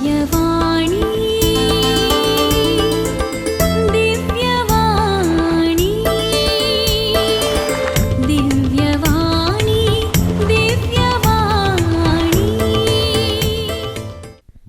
दिव्यवाणी दिव्यवाणी दिव्यवाणी दिव्यवाणी.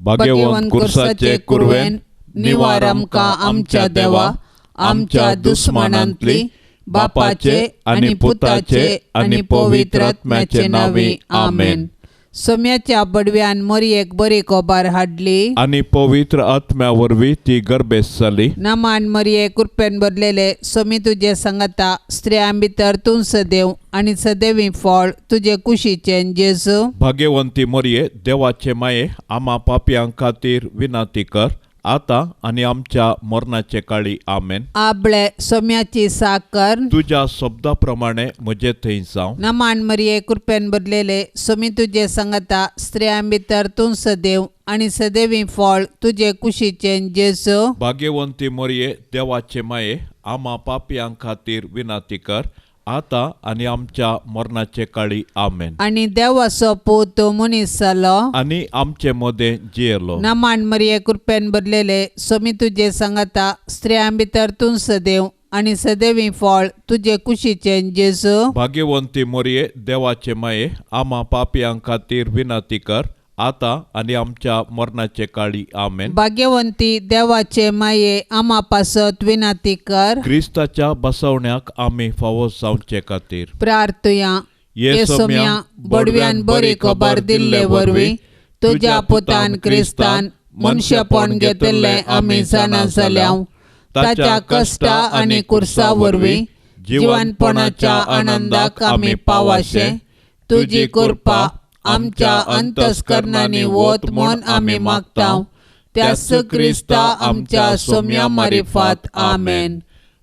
भाग्यवंत कुर्साचे कुरवेन निवार आमकां आमच्या देवा आमच्या दुस्मानांतली बापाचे आनी पुताचे आनी पवित्र आत्म्याचे नांवी आमेन. सोम्याच्या बडव्यान मोरयेक बरी कोबार हाडली आनी पवित्र आत्म्या वरवीं ती गर्भेस्त जाली. नमान मरिये कृपेन भरलेले सोमी तुजे सांगता, स्त्रियां भितर तूं सदैव आनी सदैवी फळ तुजे कुशीचें जेजू. भाग्यवंती मोरये देवाचे माये आमा पापयां खातीर विनंती कर आतां आनी आमच्या मरणाचे काळी आमेन. आबळे सोम्याची साकर तुज्या शब्दा प्रमाणे म्हजे थंय जावं. नमान मरिये कृपेन भरलेले सोमी तुजे सांगता, स्त्रियां भितर तूं सदैव आनी सदैवी फळ तुजे कुशीचें जेजू. भाग्यवंती मोरये देवाचे माये आमा पापयां खातीर विनंती कर आतां आनी आमच्या मरणाचे काळी आमेन. आनी देवाचो पूत मनीस जालो आनी आमचे मदें जियेलो. नमान मरिये कृपेन भरलेले सोमी तुजे सांगता, स्त्रियां भितर तूं सदैव आनी सदैवी फळ तुजे कुशीचें जेजू. भाग्यवंती मोरये देवाचे माये आमा पापयां खातीर विनंती कर आतां आनी आमच्या मरणाचे काळी आमेन. भाग्यवंती देवाचे माये आमा पासत विनंती कर. क्रिस्ताच्या बसवण्याक आमी फावो जावचे खातीर प्रार्थुया. ये सोम्या बडव्यान बरी खबर दिल्ले वरवीं तुज्या पुतान क्रिस्तान मनशेपण घेतिल्लें आमी जाणा जाल्या. ताच्या कश्टा आनी कुर्सा वरवीं जिवनपणाच्या आनंदाक आमी पावाशे तुजी कृपा आमच्या अंतस्करणांनी वत म्हूण आमी मागता. त्याच क्रिस्ता आमच्या सोम्या मारिफात आमेन.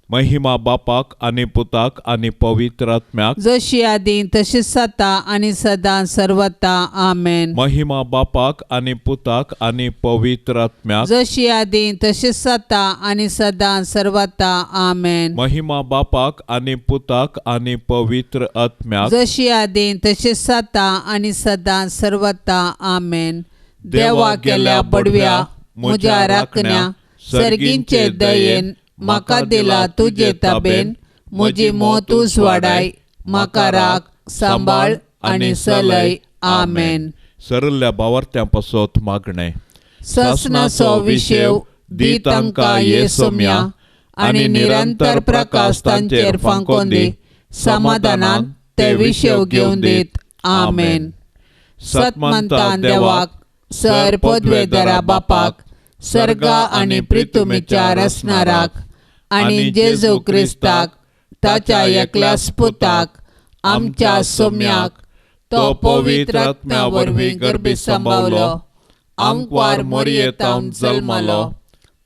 महिमा बापाक आनी पुताक आनी पवित्र आत्म्याक, जशी आदी तशीच जाता आनी सदां सर्वता आमेन. महिमा बापाक आनी पुताक आनी पवित्र आत्म्याक, जशी आदी तशीच जाता आनी सदां सर्वता आमेन. महिमा बापाक आनी पुताक आनी पवित्र आत्म्याक, जशी आदी तशीच जाता आनी सदां सर्वता आमेन. देवा केल्या बडव्या म्हज्या राखण्या सर्गींचे दयेन म्हाका दिला तुजे ताबेन, म्हजी मोत उजवाडाय म्हाका राख सांबाळ आनी सलय आमेन. सरल्या बावर्त्यां पासत मागणें. ससनाचो विशेव दी तांकां ये सोम्या आनी निरंतर प्रकाश तांचेर फांकोन दी, समाधानान ते विशेव घेवन दीत आमेन. सतमंतान देवाक सर पदवेदरा बापाक सर्गा आनी प्रितुमीच्या रचणाराक आनी जेजू क्रिस्ताक ताच्या एकल्याच पुताक आमच्या सोम्याक तो पवित्र आत्म्या वरवीं गर्भी सांबावलो, आंकवार मोरयेतावन जल्मलो,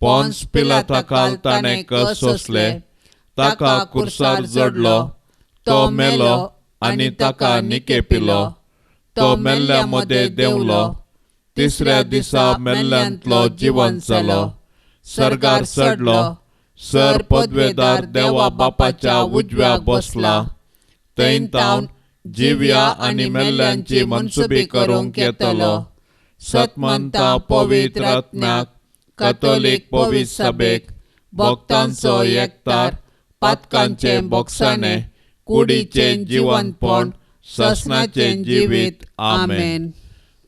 पोन्स पिलाता ताणें कस सोंसले, ताका कुर्सार जडलो, तो मेलो आनी ताका निकेपिलो, तो मेल्ल्या मदें देंवलो, तिसऱ्या दिसा मेल्ल्यांतलो जिवंत जालो, सर्गार चडलो, सर पदवेदार देवा बापाच्या उजव्या बसला, थंय तावन जिव्या आनी मेल्ल्यांची मनसुबी करूंक येतलो. सतमंता पवित्र आत्म्याक कथोलीक पवित्र सभेक भक्तांचो एकतार पातकांचे बोगसाणे कुडीचें जिवनपण ससनाचें जिवीत आमेन.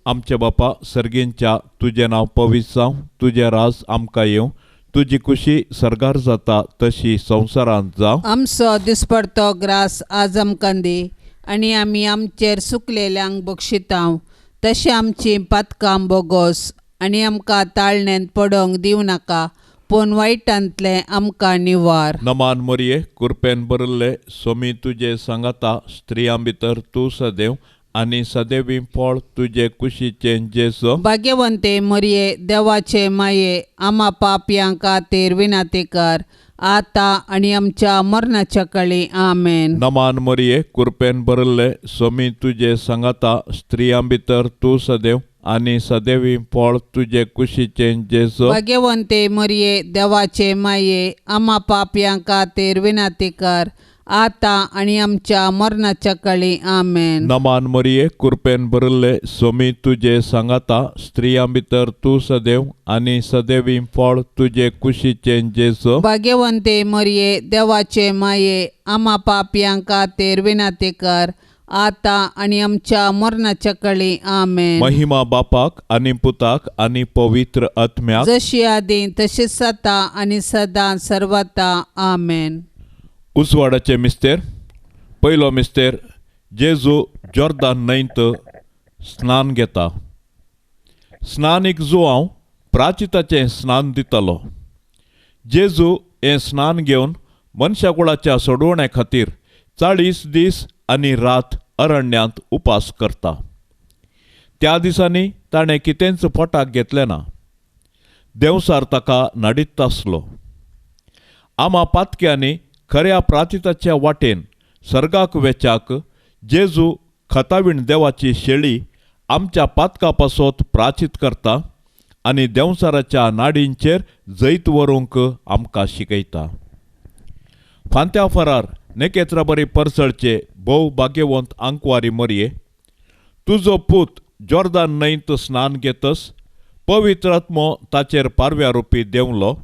आमचे बापा सर्गींच्या तुजें नांव पवित्र जावं, तुजें राज आमकां येवं, तुजी खुशी सर्गार जाता तशी संवसारांत जावं. आमचो दिसपडतो ग्रास आज आमकां दी आनी आमी आमचेर सुकलेल्यांक बक्षितांव तशें आमची पातकां बोगोस आनी आमकां ताळण्यांत पडोवंक दिवं नाका पूण वायटांतलें आमकां निवार. नमान मोरये कुरपेन भरिल्ले सोमी तुजे सांगाता, स्त्रियां भितर तूं सदैव आनी सदैवी फळ तुजे कुशीचें जेजू. भाग्यवंते मरिये देवाचे माये आमा पापयां खातीर विनंती कर आतां आनी आमच्या मरणाच्या काळी आमेन. नमान मरिये कुरपेन भरिल्ले सोमी तुजे सांगाता, स्त्रियां भितर तूं सदैव आनी सदैवी फळ तुजे कुशीचें जेजू. भाग्यवंते मरिये देवाचे माये आमा पापयां खातीर विनंती कर आतां आनी आमच्या मरणाच्या काळी. आमेन. नमान मरिये, कृपेन भरिल्ले, सोमी तुजे सांगाता, स्त्रियां भितर तूं सदैव आनी सदैवी फळ तुजे कुशीचें जेजू. भाग्यवंते मरिये, देवाचे माये, आमा पापयां खातीर विनंती कर, आतां आनी आमच्या मरणाच्या काळी. आमेन. महिमा बापाक आनी पुताक आनी पवित्र आत्म्याक, जशी आदी तशीच आतां आनी सदां सर्वता. आमेन. उजवाडाचे मिस्तेर. पयलो मिस्तेर, जेजू जॉर्दान न्हंयत स्नान घेता. स्नानीक जुआंव प्राचिताचें स्नान दितालो. जेजू हें स्नान घेवन मनशाकुळाच्या सोडवणे खातीर 40 दीस आनी रात अरण्यांत उपास करता. त्या दिसांनी ताणें कितेंच पोटाक घेतलें ना. देंवसार ताका नाडीत आसलो. आमा पातक्यांनी खऱ्या प्राचिताच्या वाटेन सर्गाक वेच्याक जेजू खतावीण देवाची शेळी आमच्या पातका पासत प्राचीत करता आनी देंवसाराच्या नाडींचेर जैत व्हरूंक आमकां शिकयता. फांत्या फरार नेकेत्रा बरी परसळचे भोव भाग्यवंत आंकवारी मरये, तुजो पूत जॉर्दान न्हंयत स्नान घेतस पवित्र आत्मो ताचेर पारव्या रुपी देंवलो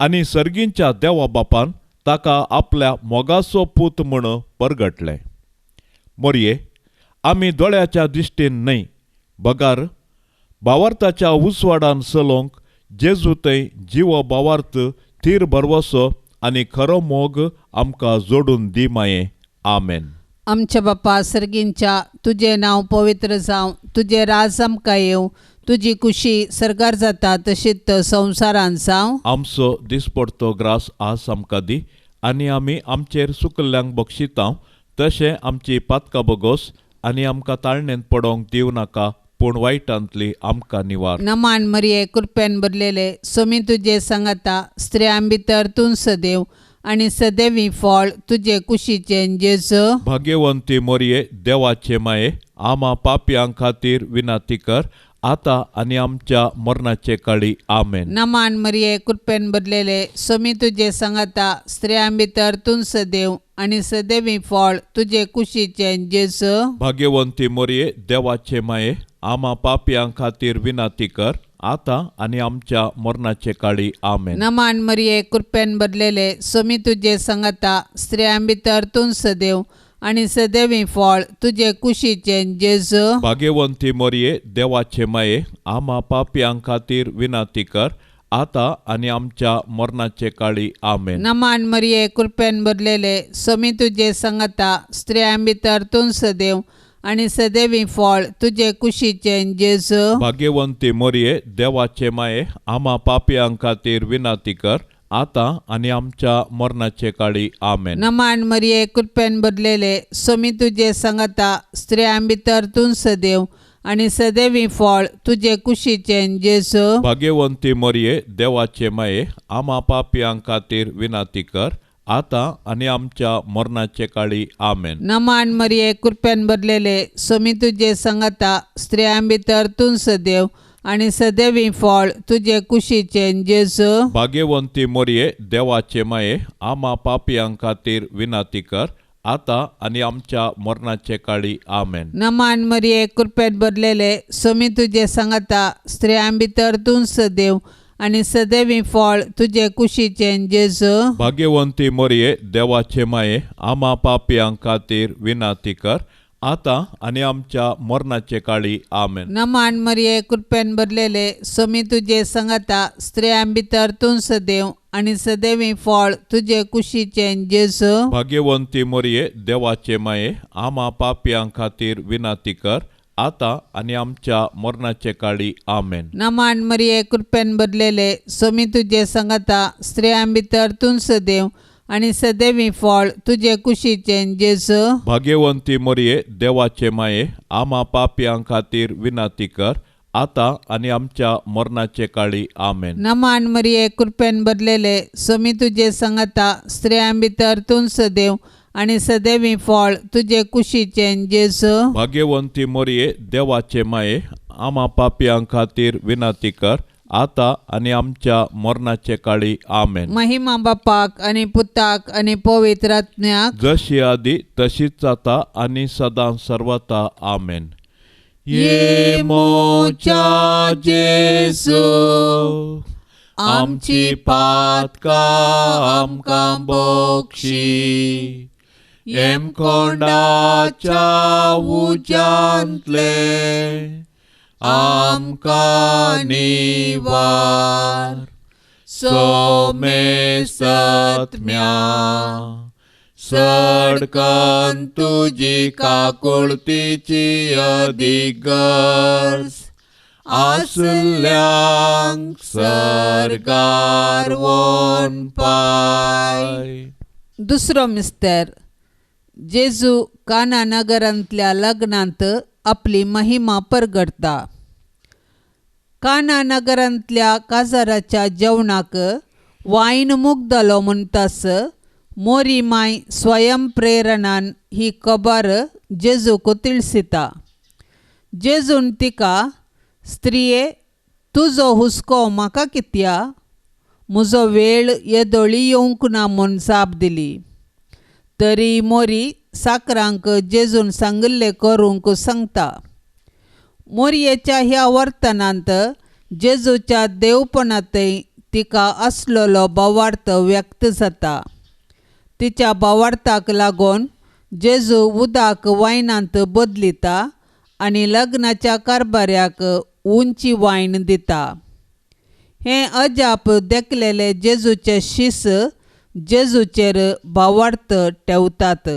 आनी सर्गींच्या देवा बापान ताका आपल्या मोगाचो पूत म्हूण परगटलें. मोरये, आमी दोळ्याच्या दिश्टीन न्हय बगार भावार्थाच्या उजवाडान चलोवंक जेजू थंय जिवो भावार्थ, थीर भरवसो आनी खरो मोग आमकां जोडून दी माये. आमेन. आमच्या बापा सर्गींच्या, तुजें नांव पवित्र जावं, तुजें राज आमकां येवं, तुजी कुशी सर्गार जाता तशीच संवसारांत जावं. आमचो दिसपडतो ग्रास आज आमकां दी आनी आमी आमचेर सुकल्ल्यांक बक्षिता तशें आमची पातकां बगोस आनी आमकां ताळणेंत पडोवंक दिवं नाका, पूण वायटांतली आमकां निवार. नमान मरिये, कृपेन भरलेले, सोमी तुजे सांगाता, स्त्रियां भितर तूं सदैव आनी सदैवी फळ तुजे कुशीचें जेजू. भाग्यवंती मरिये, देवाचे माये, आमा पापयां खातीर विनंती कर, आतां आनी आमच्या मरणाचे काळी. आमेन. नमान मरिये, कृपेन भरलेले, सोमी तुजे सांगाता, स्त्रियां भितर तूं सदैव आनी सदैवी फळ तुजे कुशीचें जेजू. भाग्यवंती मरिये, देवाचे माये, आमा पापयां खातीर विनंती कर, आतां आनी आमच्या मरणाचे काळी. आमेन. नमान मरिये, कृपेन भरलेले, सोमी तुजे सांगाता, स्त्रियां भितर तूं सदैव आनी सदैवी फळ तुजे कुशीचें जेजू. भाग्यवंती मरिये, देवाचे माये, आमा पापयां खातीर विनंती कर, आतां आनी आमच्या मरणाचे काळी. आमेन. नमान मरिये, कृपेन भरलेले, सोमी तुजे सांगाता, स्त्रियां भितर तूं सदैव आनी सदैवी फळ तुजे कुशीचें जेजू. भाग्यवंती मरिये, देवाचे माये, आमा पापयां खातीर विनंती कर, आतां आनी आमच्या मरणाचे काळी. आमेन. नमान मरिये, कृपेन भरलेले, सोमी तुजे सांगाता, स्त्रियां भितर तूं सदैव आनी सदैवी फळ तुजे कुशीचें जेजू. भाग्यवंती मरिये, देवाचे माये, आमा पापयां खातीर विनंती कर, आतां आनी आमच्या मरणाचे काळी. आमेन. नमान मरिये, कृपेन भरलेले, सोमी तुजे सांगाता, स्त्रियां भितर तूं सदैव आनी सदैवी फळ तुजे कुशीचें जेजू. भाग्यवंती मरिये, देवाचे माये, आमा पापयां खातीर विनंती कर, आतां आनी आमच्या मरणाचे काळी. आमेन. नमान मरिये, कृपेन भरलेले, सोमी तुजे सांगाता, स्त्रियां भितर तूं सदैव आनी सदैवी फळ तुजे कुशीचें जेजू. भाग्यवंती मरिये, देवाचे माये, आमा पापयां खातीर विनंती कर, आतां आनी आमच्या मरणाचे काळी. आमेन. नमान मरिये, कृपेन भरलेले, सोमी तुजे सांगाता, स्त्रियां भितर तूं सदैव आनी सदैवी फळ तुजे कुशीचें जेजू. भाग्यवंती मरिये, देवाचे माये, आमा पापयां खातीर विनंती कर, आतां आनी आमच्या मरणाचे काळी. आमेन. नमान मरिये, कृपेन भरलेले, सोमी तुजे सांगाता, स्त्रियां भितर तूं सदैव आनी सदैवी फळ तुजे कुशीचें जेजू. भाग्यवंती मरिये, देवाचे माये, आमा पापयां खातीर विनंती कर, आतां आनी आमच्या मरणाचे काळी. आमेन. नमान मरिये, कृपेन भरलेले, सोमी तुजे सांगाता, स्त्रियां भितर तूं सदैव आनी सदैवी फळ तुजे कुशीचें जेजू. भाग्यवंती मरिये, देवाचे माये, आमा पापयां खातीर विनंती कर, आतां आनी आमच्या मरणाचे काळी. आमेन. महिमा बापाक आनी पुताक आनी पवित्र आत्म्याक, जशी आदी तशीच जाता आनी सदां सर्वता. आमेन. ये मोच्या जेजू, आमची पातकां आमकां बक्षी, येमकोंडाच्या उज्यांतले आमकां निवार. सोमे सत्म्या सडकन तुजी काकुळतीची अदीक गरज आसल्यांक सर्गार वोन पाय. दुसरो मिस्तर. जेजू काना नगरांतल्या लग्नांत आपली महिमा परगडता. काना नगरांतल्या काजाराच्या जेवणाक वायन मुगदलो म्हणटास मोरी माय स्वयंप्रेरणान ही खबर जेजूक तिळसिता. जेजून तिका, स्त्रिये तुजो हुस्को म्हाका कित्या, म्हजो वेळ येदोळी येवंक ना म्हूण जाप दिली. तरी मोरी साकरांक जेजून सांगिल्लें करूंक सांगता. मोरयेच्या ह्या वर्तनांत जेजूच्या देवपणांतय तिका आसलेलो भावार्थ व्यक्त जाता. तिच्या भावार्थाक लागून जेजू उदक वायनांत बदलिता आनी लग्नाच्या कारभाऱ्याक उंची वायन दिता. हें अजाप देखलेले जेजूचे शीस जेजूचेर भावार्थ ठेवतात.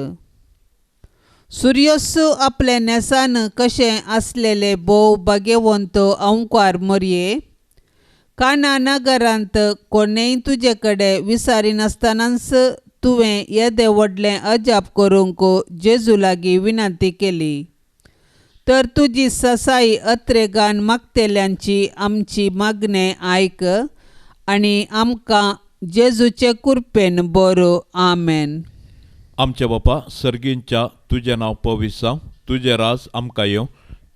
सुर्योसू आपले न्हेसान कशें आसलेले भोव भाग्यवंत अंवकार मोरये, काना नगरांत कोणेय तुजे कडेन विसारिनासतनाच तुवें येदें व्हडलें अजाप करूंक जेजू लागीं विनंती केली, तर तुजी ससाई अत्रेगान मागतल्यांची आमची मागणें आयक आनी आमकां जेजूचे कृपेन बरो. आमेन. आमच्या बापा सर्गींच्या, तुजें नांव पवित्र जावं, तुजें राज आमकां येवं,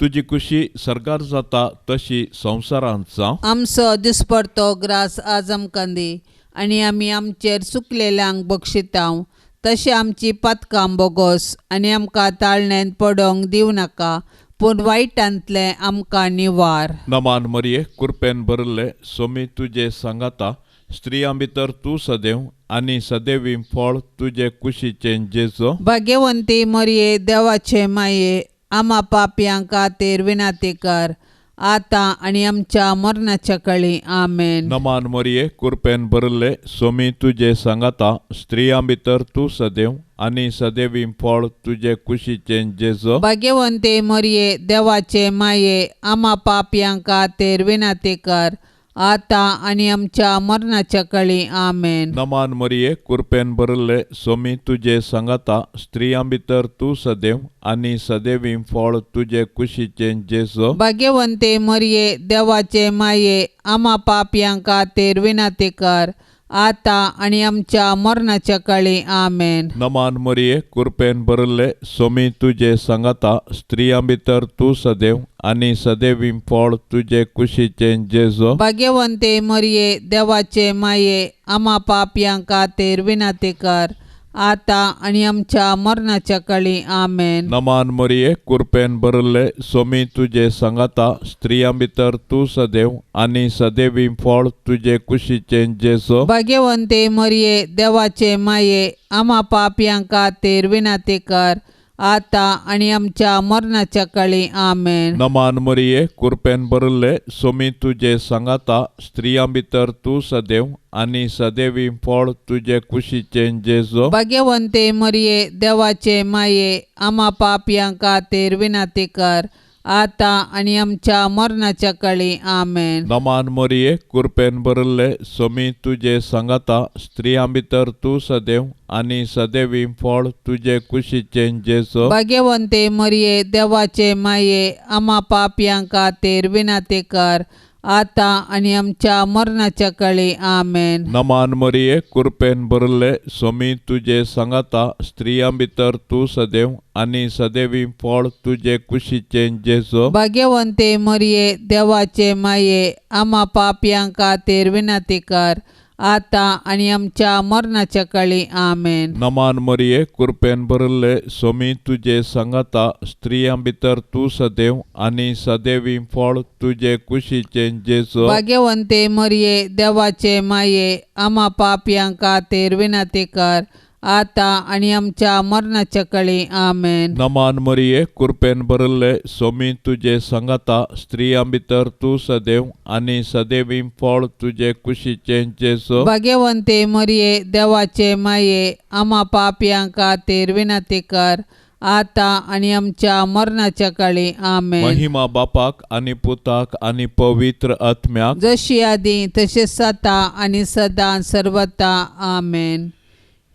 तुजी खुशी सर्गार जाता तशी संवसारांत जावं. आमचो दिसपडतो ग्रास आज आमकां दी आनी आमी आमचेर चुकलेल्यांक बक्षितांव तशें आमची पातकां बोगोस आनी आमकां ताळण्यांत पडोंक दिवं नाका, पूण वायटांतलें आमकां निवार. नमान मरिये, कृपेन भरिल्ले, सोमी तुजे सांगाता, स्त्रियां भितर तूं सदैव आनी सदैवी फळ तुजे कुशीचें जेजो. भाग्यवंती मरिये, देवाचे माये, आमा पापयां खातीर विनंती कर, आतां आनी आमच्या मरणाच्या कळी. आमेन. नमान मरिये, कृपेन भरिल्ले, सोमी तुजे सांगाता, स्त्रियां भितर तूं सदैव आनी सदैवी फळ तुजे कुशीचें जेजो. भाग्यवंती मरिये, देवाचे माये, आमा पापयां खातीर विनंती कर, आतां आनी आमच्या मरणाच्या कळी. आमेन. नमान मरिये, कृपेन भरिल्ले, सोमी तुजे सांगाता, स्त्रियां भितर तूं सदैव आनी सदैवी फळ तुजे कुशीचें जेजो. भाग्यवंती मरिये, देवाचे माये, आमा पापयां खातीर विनंती कर, आतां आनी आमच्या मरणाच्या कळी. आमेन. नमान मरिये, कृपेन भरिल्ले, सोमी तुजे सांगाता, स्त्रियां भितर तूं सदैव आनी सदैवी फळ तुजे कुशीचें जेजो. भाग्यवंती मरिये, देवाचे माये, आमा पापयां खातीर विनंती कर, आतां आनी आमच्या मरणाच्या कळी. आमेन. नमान मरिये, कृपेन भरिल्ले, सोमी तुजे सांगाता, स्त्रियां भितर तूं सदैव आनी सदैवी फळ तुजे कुशीचें जेजो. भाग्यवंती मरिये, देवाचे माये, आमा पापयां खातीर विनंती कर, आतां आनी आमच्या मरणाच्या कळी. आमेन. नमान मरिये, कृपेन भरिल्ले, सोमी तुजे सांगाता, स्त्रियां भितर तूं सदैव आनी सदैवी फळ तुजे कुशीचें जेजो. भाग्यवंती मरिये, देवाचे माये, आमा पापयां खातीर विनंती कर, आतां आनी आमच्या मरणाच्या कळी. आमेन. नमान मरिये, कृपेन भरिल्ले, सोमी तुजे सांगाता, स्त्रियां भितर तूं सदैव आनी सदैवी फळ तुजे कुशीचें जेजो. भाग्यवंती मरिये, देवाचे माये, आमा पापयां खातीर विनंती कर, आतां आनी आमच्या मरणाच्या काळी. आमेन. नमान मरिये, कृपेन भरले, सोमी तुजे सांगाता, स्त्रियां भितर तूं सदैव आनी सदैवी फळ तुजे कुशीचें जेजू. भाग्यवंते मरिये, देवाचे माये, आमा पापयां खातीर विनंती कर, आतां आनी आमच्या मरणाच्या काळी. आमेन. नमान मरिये, कृपेन भरले, सोमी तुजे सांगाता, स्त्रियां भितर तूं सदैव आनी सदैवी फळ तुजे कुशीचें जेजू. भाग्यवंते मरिये, देवाचे माये, आमा पापयां खातीर विनंती कर, आतां आनी आमच्या मरणाच्या काळी. आमेन. नमान मरिये, कृपेन भरले, सोमी तुजे सांगाता, स्त्रियां भितर तूं सदैव आनी सदैवी फळ तुजे कुशीचें जेजू. भाग्यवंते मरिये, देवाचे माये, आमा पापयां खातीर विनंती कर, आतां आनी आमच्या मरणाच्या काळी. आमेन. महिमा बापाक आनी पुताक आनी पवित्र आत्म्याक, जशी आदी तशें आतां आनी सदां सर्वता. आमेन.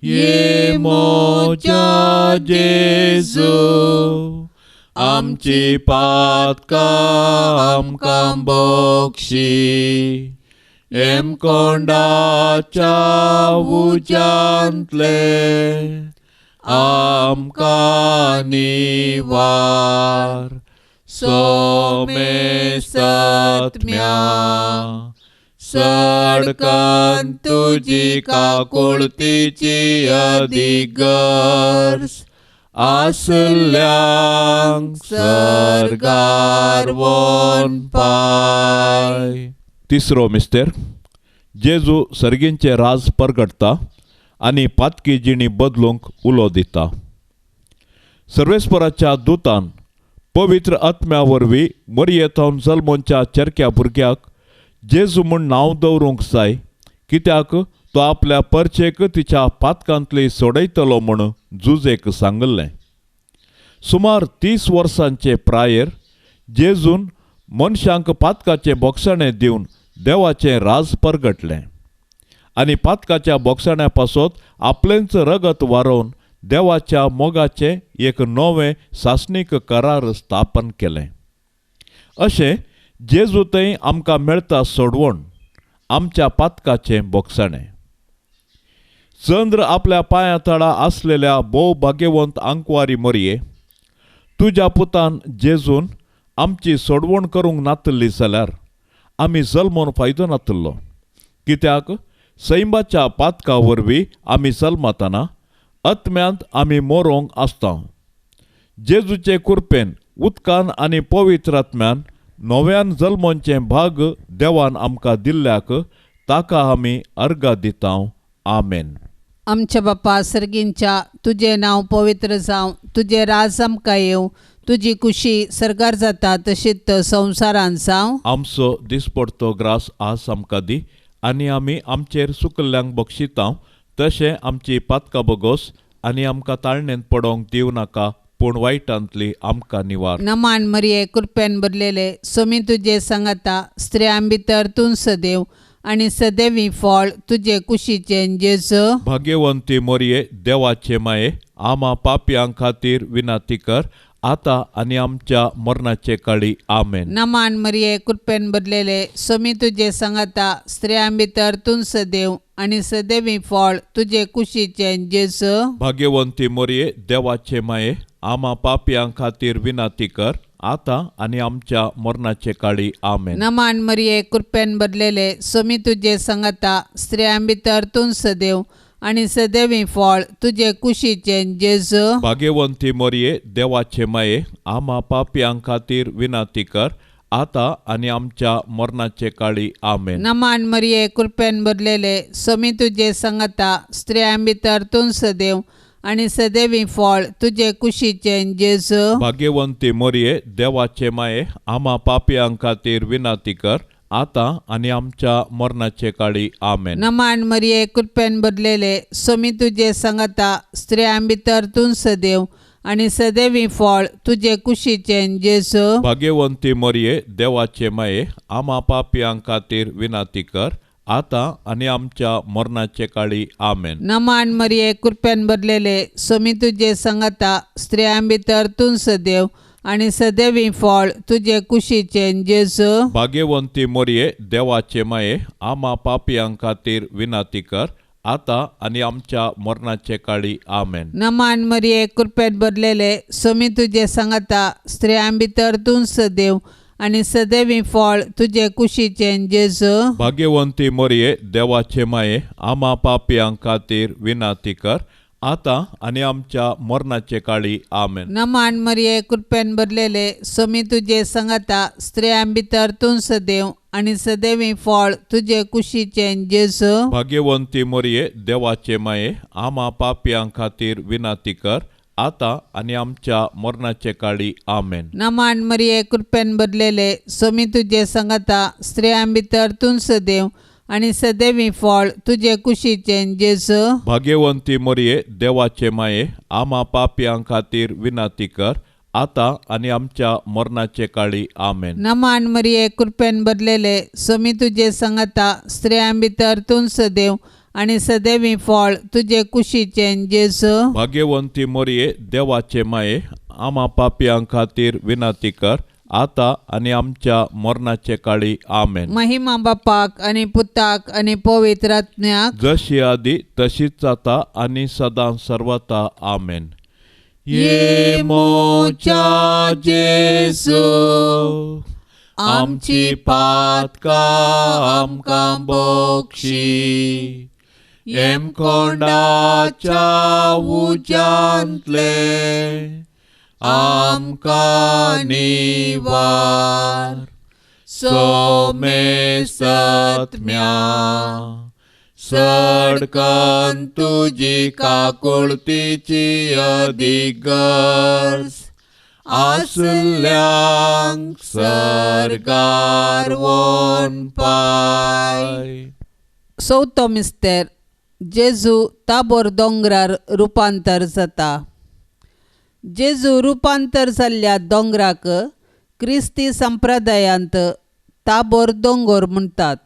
ये मोजा जेजू, आमची पातकां आमकां बक्षी, हेमकोंडाच्या उज्यांतले आमकां निवार, सोमेसत्म्या सडकन तुजी काकुळतीची अधिगर्ज आसल्यांक सर्गार वोन पाय. तिसरो मिस्तेर, जेजू सर्गींचे राज परगटता आनी पातकी जिणी बदलूंक उलो दिता. सर्वेस्पराच्या दुतान पवित्र आत्म्या वरवीं मरयेथावन जल्मोनच्या चेरक्या भुरग्याक जेजू म्हूण नांव दवरूंक जाय, कित्याक तो आपल्या परचेक तिच्या पातकांतली सोडयतलो म्हूण जुजेक सांगिल्लें. सुमार 30 वर्सांचे प्रायेर जेजून मनशांक पातकाचें बोगसाणें दिवन देवाचें राज परगटलें आनी पातकाच्या बोगसाण्या पासत आपलेंच रगत वारोवन देवाच्या मोगाचें एक नवें सासणीक करार स्थापन केलें. अशें जेजू थंय आमकां मेळटा सोडवण, आमच्या पातकाचें बोगसाणें. चंद्र आपल्या पांया तळा आसलेल्या भोव भाग्यवंत आंकवारी मरये, तुज्या पुतान जेजून आमची सोडवण करूंक नातल्ली जाल्यार आमी जल्मोन फायदो नातल्लो, कित्याक सैमाच्या पातका वरवीं आमी जल्मतना आत्म्यांत आमी मोरोंक आसता. जेजूचे कुरपेन उदकान आनी पवित्र आत्म्यान नव्यान जल्मोनचें भाग देवान आमकां दिल्ल्याक ताका आमी अर्घा दिता. आमेन. आमच्या बापा सर्गींच्या, तुजें नांव पवित्र जावं, तुजें राज आमकां येवं, तुजी कुशी सर्गार जाता तशीच संवसारांत जावं. आमचो दिसपडतो ग्रास आज आमकां दी आनी आमी आमचेर सुकल्ल्यांक बक्षिता तशें आमची पातकां बगोस आनी आमकां ताळणेंत पडोवंक दिवं नाका, पूण वायटांतली आमकां निवार. नमान मरिये, कृपेन भरलेले, सोमी तुजे सांगाता, स्त्रियां भितर तूं सदैव आनी सदैवी फळ तुजे कुशीचें जेजू. भाग्यवंती मरिये, देवाचे माये, आमा पापयां खातीर विनंती कर, आतां आनी आमच्या मरणाचे काळी. आमेन. नमान मरिये, कृपेन भरलेले, सोमी तुजे सांगाता, स्त्रियां भितर तूं सदैव आनी सदैवी फळ तुजे कुशीचें जेजू. भाग्यवंती मरिये, देवाचे माये, आमा पापयां खातीर विनंती कर, आतां आनी आमच्या मरणाचे काळी. आमेन. नमान मरिये, कृपेन भरलेले, सोमी तुजे सांगाता, स्त्रियां भितर तूं सदैव आनी सदैवी फळ तुजे कुशीचें जेजू. भाग्यवंती मरिये, देवाचे माये, आमा पापयां खातीर विनंती कर, आतां आनी आमच्या मरणाचे काळी. आमेन. नमान मरिये, कृपेन भरलेले, सोमी तुजे सांगाता, स्त्रियां भितर तूं सदैव आनी सदैवी फळ तुजे कुशीचें जेजू. भाग्यवंती मरिये, देवाचे माये, आमा पापयां खातीर विनंती कर, आतां आनी आमच्या मरणाचे काळी. आमेन. नमान मरिये, कृपेन भरलेले, सोमी तुजे सांगाता, स्त्रियां भितर तूं सदैव आनी सदैवी फळ तुजे कुशीचें जेजू. भाग्यवंती मरिये, देवाचे माये, आमा पापयां खातीर विनंती कर, आतां आनी आमच्या मरणाचे काळी. आमेन. नमान मरिये, कृपेन भरलेले, सोमी तुजे सांगाता, स्त्रियां भितर तूं सदैव आनी सदैवी फळ तुजे कुशीचें जेजू. भाग्यवंती मोरये देवाचे माये आमा पापयां खातीर विनंती कर आतां आनी आमच्या मरणाचे काळी. आमेन. नमान मरिये कृपेत भरलेले सोमी तुजे सांगाता, स्त्रियां भितर तूं सदैव आनी सदैवी फळ तुजे कुशीचें जेजू. भाग्यवंती मोरये देवाचे माये आमा पापयां खातीर विनंती कर आतां आनी आमच्या मरणाचे काळी. आमेन. नमान मरिये कृपेन भरलेले सोमी तुजे सांगाता, स्त्रियां भितर तूं सदैव आनी सदैवी फळ तुजे कुशीचें जेजू. भाग्यवंती मोरये देवाचे माये आमा पापयां खातीर विनंती कर आतां आनी आमच्या मरणाचे काळी. आमेन. नमान मरिये कृपेन भरलेले सोमी तुजे सांगाता, स्त्रियां भितर तूं सदैव आनी सदैवी फळ तुजे कुशीचें जेजू. भाग्यवंती मोरये देवाचे माये आमा पापयां खातीर विनंती कर आतां आनी आमच्या मरणाचे काळी. आमेन. नमान मरिये कृपेन भरलेले सोमी तुजे सांगाता, स्त्रियां भितर तूं सदैव आनी सदैवी फळ तुजे कुशीचें जेजू. भाग्यवंती मोरये देवाचे माये आमा पापयां खातीर विनंती कर आतां आनी आमच्या मरणाचे काळी. आमेन. महिमा बापाक आनी पुताक आनी पवित्र आत्म्याक, जशी आदी तशीच जाता आनी सदां सर्वता. आमेन. ये मोच्या जेजू आमची पातकां आमकां बक्षी, येमकोंडाच्या उज्यांतले आमकां निवार, सोमे सत्म्या सडकन तुजी काकुळतीची अदीक गरज आसल्यांक सरकार वोन पाय. चवथो मिस्तेर जेजू ताबोर दोंगरार रुपांतर जाता. जेजू रुपांतर जाल्ल्या दोंगराक क्रिस्ती संप्रदायांत ताबोर दोंगोर म्हणटात.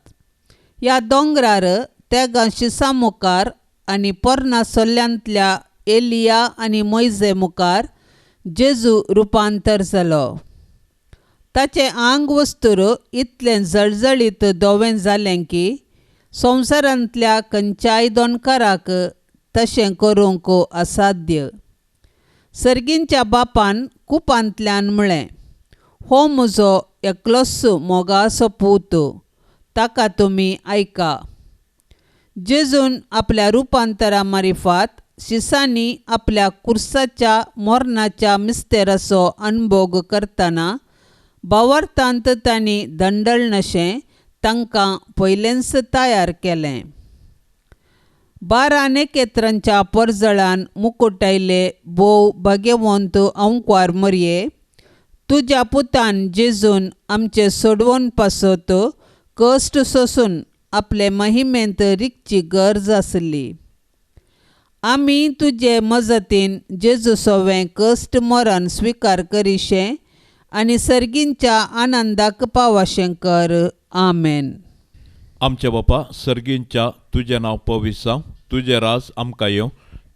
ह्या दोंगरार तेगां शिसा मुखार आनी पोरणा सोल्ल्यांतल्या एलिया आनी मोयजे मुखार जेजू रुपांतर जालो. ताचें आंग वस्तूर इतलें जळजळीत धवें जालें की संवसारांतल्या खंयच्याय दोनकाराक तशें करूंक असाध्य. सर्गींच्या बापान कुपांतल्यान म्हळें, हो म्हजो एकलोच मोगाचो पूत, ताका तुमी आयका. जेजून आपल्या रुपांतरा मारिफात शिसांनी आपल्या कुर्साच्या मरणाच्या मिस्तेराचो अनभोग करतना भावार्थांत तांणी दंडळनशें तांकां पयलेंच तयार केलें. 12 नेकेत्रांच्या परजळान मुकुटायले भोव भाग्यवंत अंकवार मरये, तुज्या पुतान जेजून आमचे सोडवण पासत कश्ट सोसून आपले महिमेंत रिगची गरज आसली. आमी तुजे मजतीन जेजू सोवें कश्ट मरण स्विकार करिशें आनी सर्गींच्या आनंदाक पावाशें कर. आमेन. आमच्या बापा सर्गींच्या तुजें नांव पवित्र जावं, तुजें राज आमकां येवं,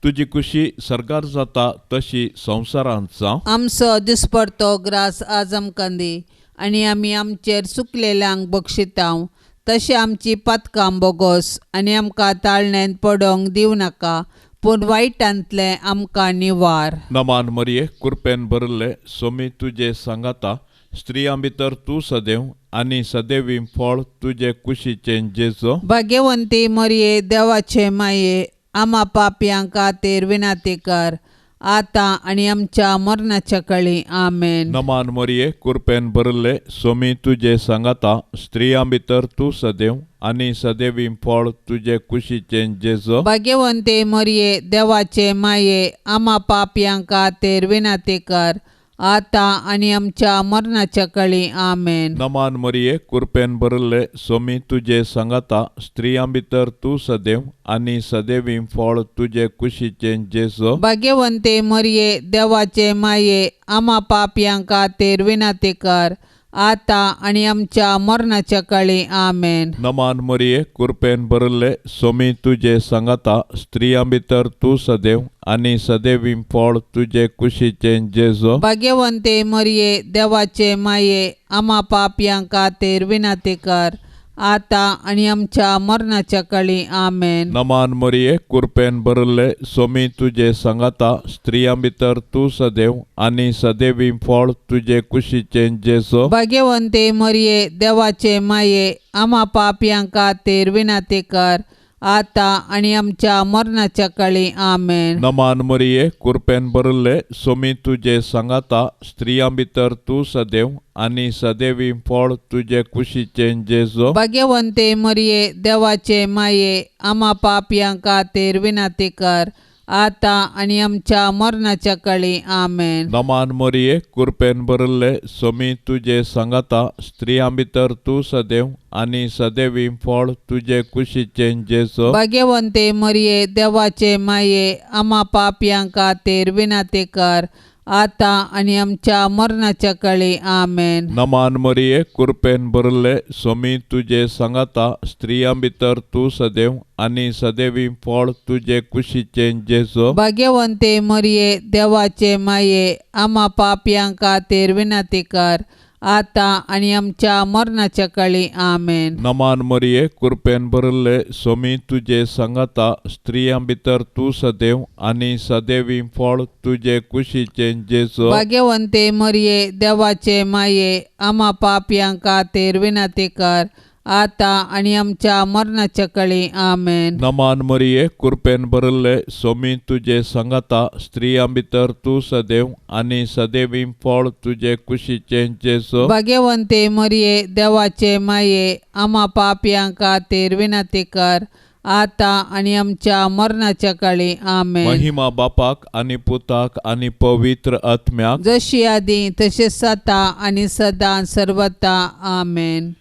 तुजी खुशी सर्गार जाता तशी संवसारांत जावं. आमचो दिसपडतो ग्रास आज आमकां दी आनी आमी आमचेर चुकलेल्यांक बक्षितांव तशें आमची पातकां बोगोस आनी आमकां ताळण्यांत पडोंक दिवं नाका, पूण वायटांतलें आमकां निवार. नमान मरिये कृपेन भरिल्ले सोमी तुजे सांगाता, स्त्रियां भितर तूं सदैव आनी सदैवी फळ तुजे कुशीचें जेजू. भाग्यवंती मरिये देवाचे माये, आमा पापयां खातीर विनंती कर आतां आनी आमच्या मरणाच्या काळी. आमेन. नमान मरिये कृपेन भरिल्ले सोमी तुजे सांगाता, स्त्रियां भितर तूं सदैव आनी सदैवी फळ तुजे कुशीचें जेजू. भाग्यवंती मरिये देवाचे माये, आमा पापयां खातीर विनंती कर आतां आनी आमच्या मरणाच्या काळी. आमेन. नमान मरिये कृपेन भरिल्ले सोमी तुजे सांगाता, स्त्रियां भितर तूं सदैव आनी सदैवी फळ तुजे कुशीचें जेजू. भाग्यवंती मरिये देवाचे माये, आमा पापयां खातीर विनंती कर आतां आनी आमच्या मरणाच्या काळी. आमेन. नमान मरिये, कृपेन भरिल्ले, सोमी तुजे सांगाता, स्त्रियां भितर तूं सदैव आनी सदैवी फळ तुजे कुशीचें जेजो. भाग्यवंते मरिये, देवाचे माये, आमा पापयां खातीर विनंती कर, आतां आनी आमच्या मरणाच्या काळी. आमेन. नमान मरिये, कृपेन भरिल्ले, सोमी तुजे सांगाता, स्त्रियां भितर तूं सदैव आनी सदैवी फळ तुजे कुशीचें जेजो. भाग्यवंते मरिये, देवाचे माये, आमा पापयां खातीर विनंती कर, आतां आनी आमच्या मरणाच्या काळी. आमेन. नमान मरिये, कृपेन भरिल्ले, सोमी तुजे सांगाता, स्त्रियां भितर तूं सदैव आनी सदैवी फळ तुजे कुशीचें जेजो. भाग्यवंते मरिये, देवाचे माये, आमा पापयां खातीर विनंती कर, आतां आनी आमच्या मरणाच्या काळी. आमेन. नमान मरिये, कृपेन भरिल्ले, सोमी तुजे सांगाता, स्त्रियां भितर तूं सदैव आनी सदैवी फळ तुजे कुशीचें जेजो. भाग्यवंते मरिये, देवाचे माये, आमा पापयां खातीर विनंती कर, आतां आनी आमच्या मरणाच्या काळी. आमेन. नमान मरिये, कृपेन भरिल्ले, सोमी तुजे सांगाता, स्त्रियां भितर तूं सदैव आनी सदैवी फळ तुजे कुशीचें जेजो. भाग्यवंते मरिये, देवाचे माये, आमा पापयां खातीर विनंती कर, आतां आनी आमच्या मरणाच्या काळी. आमेन. नमान मरिये, कृपेन भरिल्ले, सोमी तुजे सांगाता, स्त्रियां भितर तूं सदैव आनी सदैवी फळ तुजे कुशीचें जेजो. भाग्यवंते मरिये, देवाचे माये, आमा पापयां खातीर विनंती कर, आतां आनी आमच्या मरणाच्या काळी. आमेन. नमान मरिये, कृपेन भरिल्ले, सोमी तुजे सांगाता, स्त्रियां भितर तूं सदैव आनी सदैवी फळ तुजे कुशीचें जेजो. भाग्यवंते मरिये, देवाचे माये, आमा पापयां खातीर विनंती कर, आतां आनी आमच्या मरणाच्या काळी. आमेन. महिमा बापाक आनी पुताक आनी पवित्र आत्म्याक, जशी आदी तशें आतां आनी सदां सर्वता. आमेन.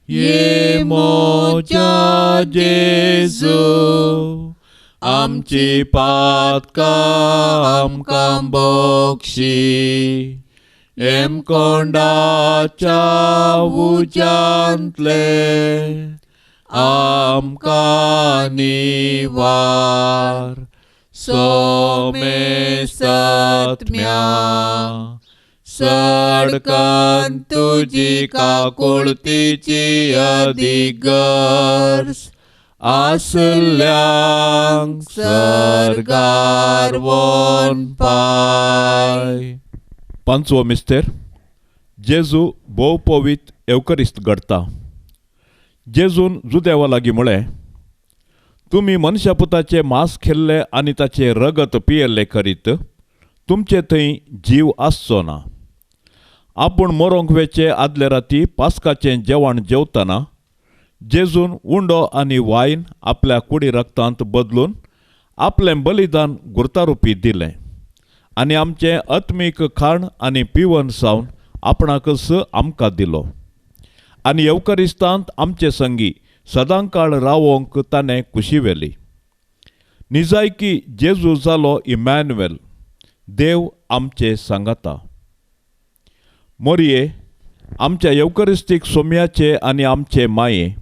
ये मोजा जेजू, आमची पातकां आमकां बक्षी, हेमकोंडाच्या उज्यांतले आमकां निवार, सोमेसत्म्या सडकन तुजी काकुळतीची अधिगर्ज आसल्यांक सर्गार वोन पाय. पांचवो मिस्तेर, जेजू भोव पवित्र येवकरिस्त घडता. जेजून जुदेवा लागीं म्हळें, तुमी मनशापुताचे मांस खेल्ले आनी ताचें रगत पियेल्लें करीत तुमचे थंय जीव आसचो ना. आपूण मरोंक वेचे आदले राती पास्काचें जेवण जेवतना जेजून उंडो आनी वायन आपल्या कुडी रक्तांत बदलून आपलें बलिदान गुर्तारुपी दिलें आनी आमचें आत्मीक खाण आनी पिवन सावन आपणाकच आमकां दिलो आनी येवकरिस्तांत आमचे संगी सदांकाळ रावोंक ताणें कुशी व्हेली. निजायकी जेजू जालो इमॅन्युएल, देव आमचे सांगाता. मोरये, आमच्या येवकरिस्तीक सोम्याचे आनी आमचे माये,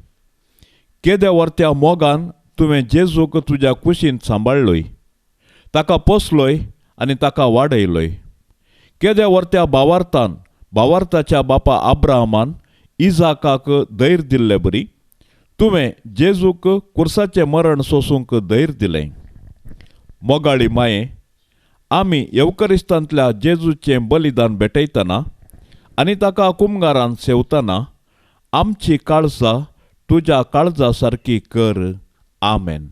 केद्या वर्त्या मोगान तुवें जेजूक तुज्या कुशीन सांबाळ्ळोय, ताका पोसलोय आनी ताका वाडयलोय. केद्या वर्त्या भावार्थान भावार्थाच्या बापा आब्राहमान इजाकाक धैर्य दिल्ले बरी तुवें जेजूक कुर्साचें मरण सोसूंक धैर्य दिलें. मोगाळी माये, आमी येवकरिस्तांतल्या जेजूचें बलिदान भेटयतना आनी ताका कुमगारान सेवतना आमची काळजां तुज्या काळजा सारकी कर. आमेन.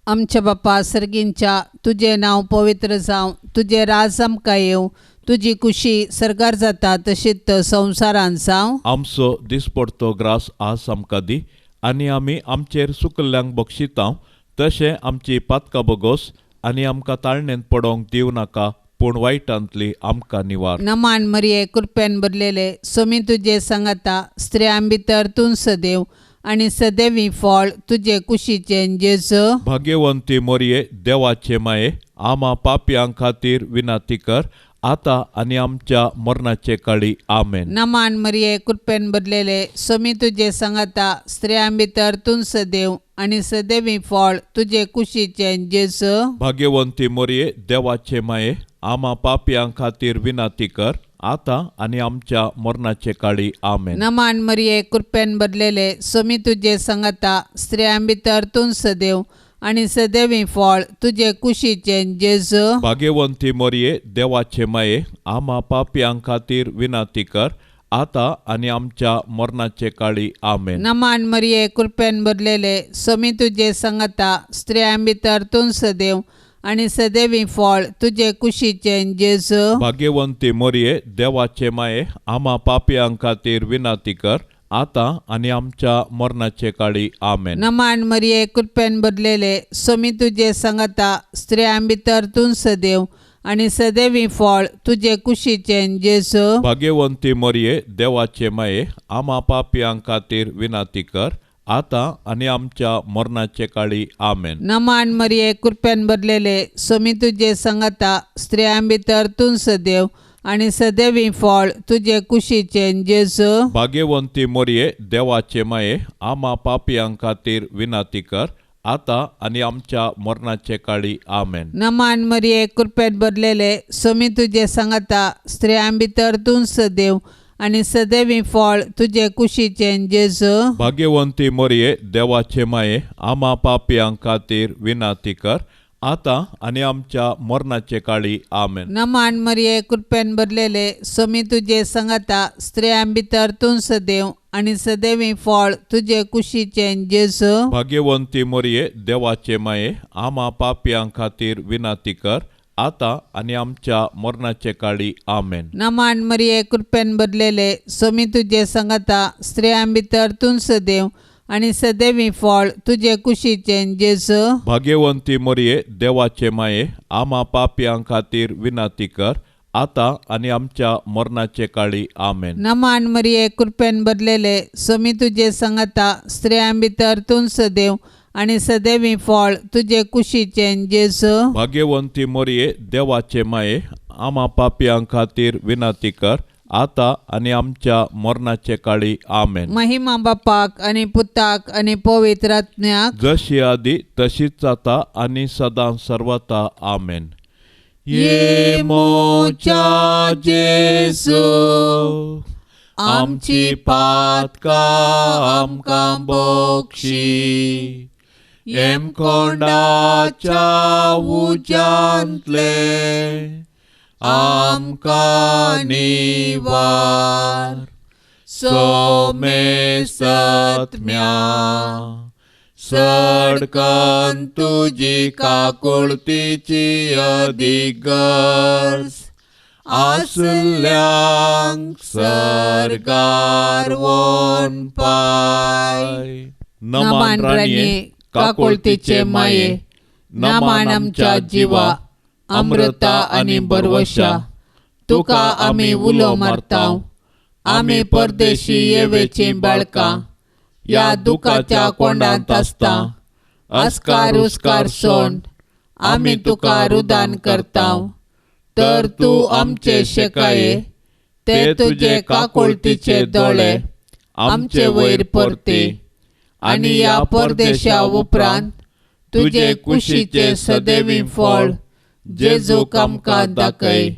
आमच्या बापा सर्गींच्या, तुजें नांव पवित्र जावं, तुजें राज आमकां येवं, तुजी कुशी सर्गार जाता तशीच संवसारान जावं. आमचो दिसपडतो ग्रास आज आमकां दी आनी आमी आमचेर सुकल्ल्यांक बक्षितांव तशें आमची पातकां बगोस आनी आमकां ताळणेंत पडोवंक दिवं नाका, पूण वायटांतली आमकां निवार. नमान मरिये, कृपेन भरलेले, सोमी तुजे सांगाता, स्त्रियां भितर तूं सदैव आनी सदैवी फळ तुजे कुशीचें जेजू. भाग्यवंती मोरये, देवाचे माये, आमा पापयां खातीर विनंती कर, आतां आनी आमच्या मरणाचे काळी. आमेन. नमान मरिये, कृपेन भरलेले, सोमी तुजे सांगाता, स्त्रियां भितर तूं सदैव आनी सदैवी फळ तुजे कुशीचे जेजू. भाग्यवंती मोरये, देवाचे माये, आमा पापयां खातीर विनंती कर, आतां आनी आमच्या मरणाचे काळी. आमेन. नमान मरिये, कृपेन भरलेले, सोमी तुजे सांगाता, स्त्रियां भितर तूं सदैव आनी सदैवी फळ तुजे कुशीचे जेजू. भाग्यवंती मोरये, देवाचे माये, आमा पापयां खातीर विनंती कर, आतां आनी आमच्या मरणाचे काळी. आमेन. नमान मरिये, कृपेन भरलेले, सोमी तुजे सांगाता, स्त्रियां भितर तूं सदैव आनी सदैवी फळ तुजे कुशीचे जेजू. भाग्यवंती मोरये, देवाचे माये, आमा पापयां खातीर विनंती कर, आतां आनी आमच्या मरणाचे काळी. आमेन. नमान मरिये, कृपेन भरलेले, सोमी तुजे सांगाता, स्त्रियां भितर तूं सदैव आनी सदैवी फळ तुजे कुशीचे जेजू. भाग्यवंती मोरये, देवाचे माये, आमा पापयां खातीर विनंती कर, आतां आनी आमच्या मरणाचे काळी. आमेन. नमान मरिये, कृपेन भरलेले, सोमी तुजे सांगाता, स्त्रियां भितर तूं सदैव आनी सदैवी फळ तुजे कुशीचे जेजू. भाग्यवंती मोरये, देवाचे माये, आमा पापयां खातीर विनंती कर, आतां आनी आमच्या मरणाचे काळी. आमेन. नमान मरिये, कृपेन भरलेले, सोमी तुजे सांगाता, स्त्रियां भितर तूं सदैव आनी सदैवी फळ तुजे कुशीचे जेजू. भाग्यवंती मोरये, देवाचे माये, आमा पापयां खातीर विनंती कर, आतां आनी आमच्या मरणाचे काळी. आमेन. नमान मरिये, कृपेन भरलेले, सोमी तुजे सांगाता, स्त्रियां भितर तूं सदैव आनी सदैवी फळ तुजे कुशीचे जेजू. भाग्यवंती मोरये, देवाचे माये, आमा पापयां खातीर विनंती कर, आतां आनी आमच्या मरणाचे काळी. आमेन. नमान मरिये, कृपेन भरलेले, सोमी तुजे सांगाता, स्त्रियां भितर तूं सदैव आनी सदैवी फळ तुजे कुशीचे जेजू. भाग्यवंती मोरये, देवाचे माये, आमा पापयां खातीर विनंती कर, आतां आनी आमच्या मरणाचे काळी. आमेन. नमान मरिये, कृपेन भरलेले, सोमी तुजे सांगाता, स्त्रियां भितर तूं सदैव आनी सदैवी फळ तुजे कुशीचे जेजू. भाग्यवंती मोरये, देवाचे माये, आमा पापयां खातीर विनंती कर, आतां आनी आमच्या मरणाचे काळी. आमेन. महिमा बापाक आनी पुताक आनी पवित्र आत्म्याक, जशी आदी तशीच आतां आनी सदां सर्वता. आमेन. ये मोच्या जेजू, आमची पातकां आमकां बक्षी, येमकोंडाच्या उज्यांतले आमकां निवार, सोमेसत्म्या सडकन तुजी काकुळतीची अदीक गरज आसल्यांक सरकार वोन पाय. नमान राणये, काकुळतीचे माये, नमान आमच्या जिवा, अमृता आनी बरवशा, तुका आमी उलो मारता, आमी परदेशी येवेची बाळकां, ह्या दुखाच्या कोंडांत आसता, अस्कार उस्कार सोण आमी तुका रुदान करता, तर तूं आमचे शेकाये, ते तुजे काकुळतीचे दोळे आमचे वयर परते, आनी ह्या परदेशा उपरांत तुजे कुशीचे सदैवी फळ जेजूक आमकां दाखय.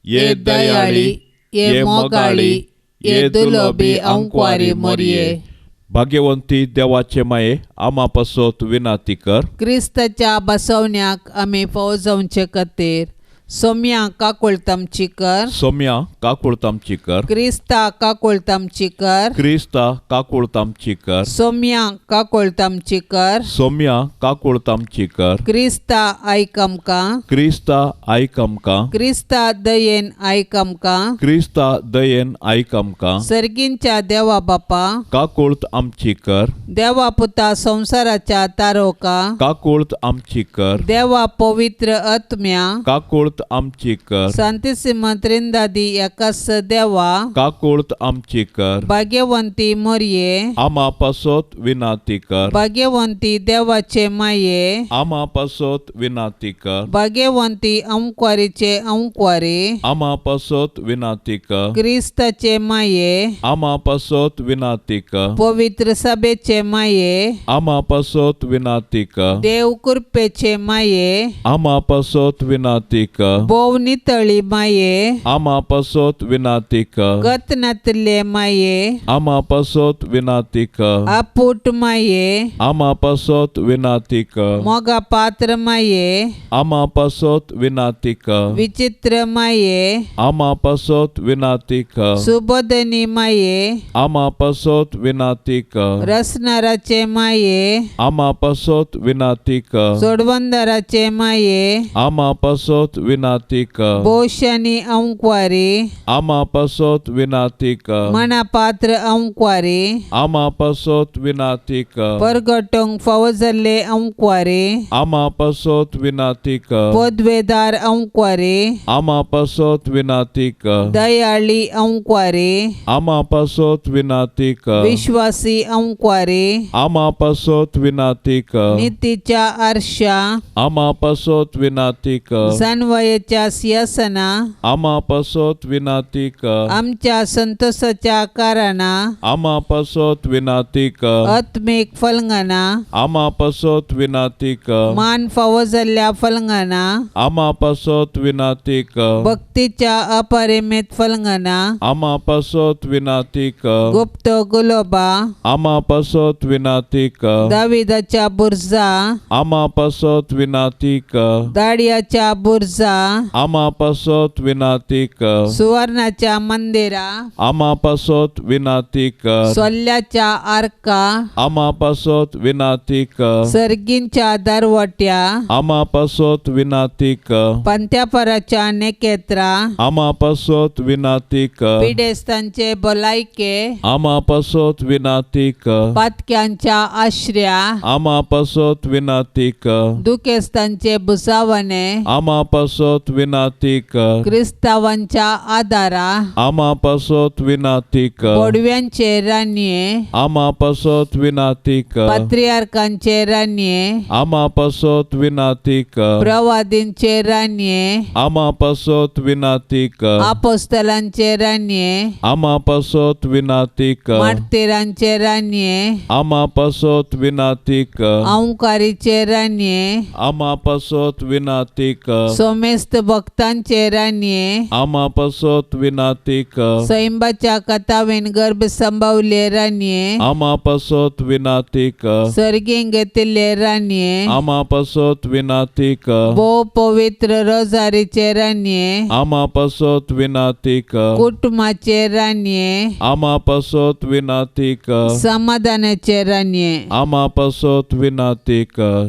ये दयाळी, ये मोगाळी, ये दुलोबी अंकवारी मोरये, भाग्यवंती देवाचे माये, आमा पासत विनंती कर. क्रिस्ताच्या बसवण्याक आमी फौजवचे खातीर सोम्या काकुळतामची कर, सोम्या काकुळतामची कर, क्रिस्ता काकुळतामची कर, क्रिस्ता काकुळतामची कर, सोम्या काकुळतामची कर, सोम्या काकुळतामची कर, क्रिस्ता आयक आमकां, क्रिस्ता आयक आमकां, क्रिस्ता दयेन आयक आमकां, क्रिस्ता दयेन आयक आमकां, सर्गींच्या देवा बापा काकुळत आमची कर, देवा पुता संवसाराच्या तारोका काकुळत आमची कर, देवा पवित्र आत्म्या काकुळत काकूळत आमची कर। सांतिसिम त्रिंदादी एकास देवा काकूळत आमची कर। भाग्यवंती मोरये आमा पासत विनाती कर। भाग्यवंती देवाचे माये आमा पासत विनाती कर। भाग्यवंती अंकवारीचे अंकवारी आमा पासत विनाती कर। क्रिस्ताचे माये आमा पासत विनाती कर। पवित्र सभेचे माये आमा पासत विनाती कर। देव कृपेचे माये आमा पासत विनाती कर। भोव नितळी माये आमा पासत विनाती कर। गत नातले माये आमा पासत विनाती कर। आपूट माये आमा पासत विनाती कर। मोगा पात्र माये आमा पासत विनाती कर। विचित्र माये आमा पासत विनाती कर। सुबोधनी माये आमा पासत विनाती कर। रसनाराचे माये आमा पासत विनाती कर। सोडवंदराचे माये आमा पासत विनाती कर। भोशानी अंकवारी आमा पासत विनाती कर। मना पात्र अंकवारी आमा पासत विनाती कर। परगटोंक फावो जाल्ले अंकवारी आमा पासत विनाती कर। पदवेदार अंकवारी आमा पासत विनाती कर। दयाळी अंकवारी आमा पासत विनाती कर। विश्वासी अंकवारी आमा पासत विनाती कर। नितीच्या आरशा आमा पासत विनाती कर। जानवयेच्या सिंहासना आमा पासत विनाती कर। आमच्या संतोषाच्या कारणा आमा पासत विनाती कर। आत्मिक फलंगना आमा पासत विनाती कर। मान फावो जाल्ल्या फलंगना आमा पासत विनाती कर। भक्तीच्या अपरिमित फलंगना आमा पासत विनाती कर। गुप्त गुलोबा आमा पासत विनाती कर। दाविदाच्या बुर्जा आमा पासत विनाती कर। दाडियाच्या बुर्जा आमा पासत विनाती कर। सुवर्णाच्या मंदिरा आमा पासत विनाती कर। सोल्ल्याच्या आर्का आमा पासत विनाती कर। सर्गींच्या दरवट्या आमा पासत विनाती कर। पंत्यापराच्या नेकेत्रा आमा पासत विनाती कर। पिडेस्तांचे भलायके आमा पासत विनाती कर। पातक्यांच्या आश्र्या आमा पासत विनाती कर। दुखेस्तांचे भुसावणे आमा पासत विनाती कर। क्रिस्तावांच्या आदारा आमा पासत विनाती कर। बोडव्यांचे रानये आमा पासत विनाती कर। पात्रियार्कांचे रानये आमा पासत विनाती कर। प्रवादींचे रानये आमा पासत विनाती कर। आपोस्तलांचे रानये आमा पासत विनाती कर। मार्तीरांचे रानये आमा पासत विनाती कर। अंकारीचे रानये आमा पासत विनाती कर। सोमेस्त भक्तांचे रानये आमा पासत विनाती कर। सैंबाच्या कथावेन गर्भ संभवले रानये आमा पासत विनाती कर। सर्गींक घेतिल्ले रानये आमा पासत विनाती कर। भोव पवित्र रोजारीचे रानये आमा पासत विनाती कर। कुटुंबाचे रानये आमा पासत विनाती कर। समाधानाचे रानये आमा पासत विनाती कर।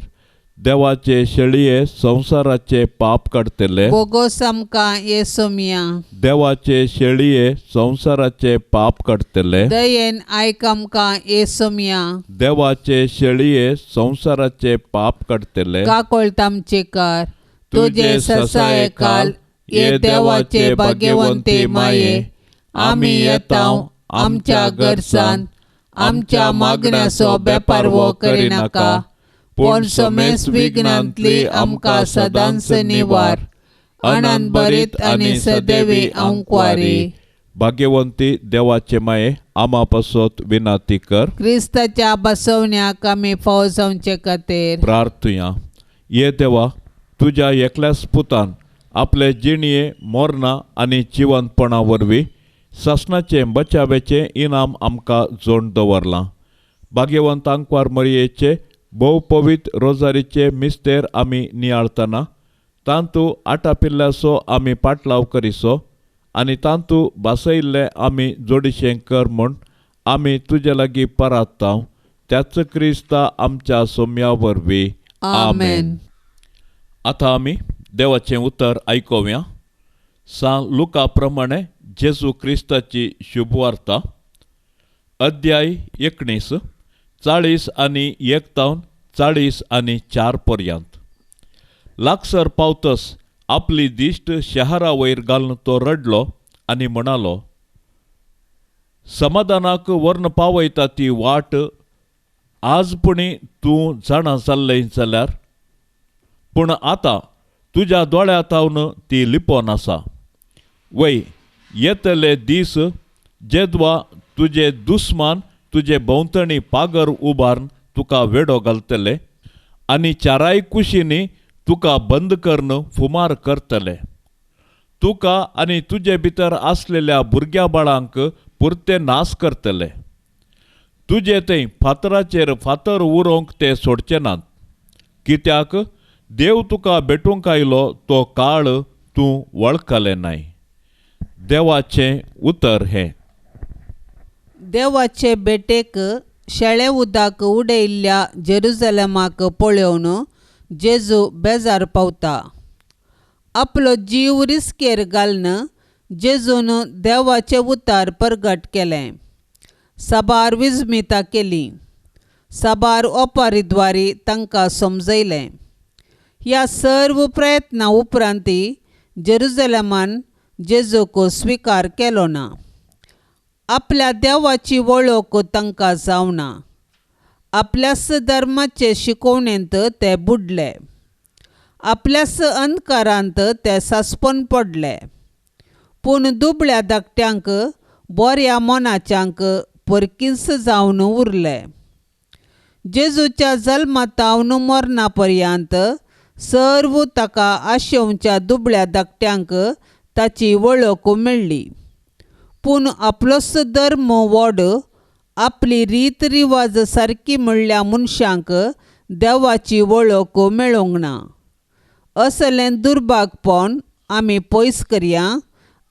देवाचे शेळये संवसाराचे पाप काडटले बोगोस आमकां येसोमिया। देवाचे शेळये संवसाराचे पाप काडटले दयेन आयक आमकां येसोमिया। देवाचे शेळये संवसाराचे पाप काडटले काकोळत आमचे कर। तुजे ससायकाल ये देवाचे भाग्यवंते माये आमी येता आमच्या गरसान आमच्या मागण्याचो बेपारवो करिनाका पूण समेस विघ्नांतली आमकां सदांच निवार। आनंद भरीत आनी सदैवी अंकवारी। भाग्यवंती देवाचे माये आमा पासत विनाती कर। क्रिस्ताच्या बसवण्याक आमी फावो जावचे खातीर प्रार्थुया। ये देवा, तुज्या एकल्याच पुतान आपले जिणये मोरना आनी जिवंतपणा वरवीं सासणाचें बचाव्याचें इनाम आमकां जोड दवरलां। भाग्यवंत आंकवार मरयेचे भोव पवित्र रोजारीचे मिस्तेर आमी नियाळतना तांतू आटापिल्ल्याचो आमी पाटलाव करिसो आनी तांतू भासयिल्लें आमी जोडिशें कर म्हूण आमी तुजे लागीं परात्तांव त्याच क्रिस्ता आमच्या सोम्या वरवीं आमेन। आतां आमी देवाचें उतर आयकोवया। सान लुका प्रमाणे जेजू क्रिस्ताची शुभवार्ता अध्याय 19 41 तावन 44 पर्यंत। लागसर पावतस आपली दिश्ट शहरा वयर घालून तो रडलो आनी म्हणालो, समाधानाक व्हरून पावयता ती वाट आज पुणी तूं जाणा जाल्लें जाल्यार, पूण आतां तुज्या दोळ्या थावन ती लिपोन आसा. वय येतले दीस जेदवा तुजे दुस्मान तुजे भोंवतणी पागर उबारून तुका वेडो घालतले आनी चाराय कुशींनी तुका बंद करून फुमार करतले. तुका आनी तुजे भितर आसलेल्या भुरग्या बाळांक पुरते नाश करतले. तुजे थंय फातराचेर फातर उरोवंक ते सोडचे नात, कित्याक देव तुका भेटूंक आयलो तो काळ तूं वळखलें नाय. देवाचें उतर हें. देवाचे भेटेक शेळे उदक उडयल्ल्या जेरुजलेमाक पळोवन जेजू बेजार पावता. आपलो जीव रिस्केर घालून जेजून देवाचें उतार परगट केलें. साबार विजमिता केली, साबार ओपारीद्वारी तांकां समजयलें. ह्या सर्व प्रयत्ना उपरांत जेरुजलेमान जेजूक स्विकार केलो ना. आपल्या देवाची वळख तांकां जावना. आपल्याच धर्माचे शिकोवणेंत ते बुडले. आपल्याच अंधकारांत ते सासपून पडले. पूण दुबळ्या धाकट्यांक बऱ्या मनाच्यांक परकींच जावन उरले. जेजूच्या जल्मातावन मरणा पर्यंत सर्व ताका आशेवच्या दुबळ्या धाकट्यांक ताची वळख मेळ्ळी. पूण आपलोच धर्म वड आपली रीत रिवाज सारकी म्हणल्या मनशांक देवाची वळख मेळोंक ना. असलें दुर्भागपण आमी पयस करया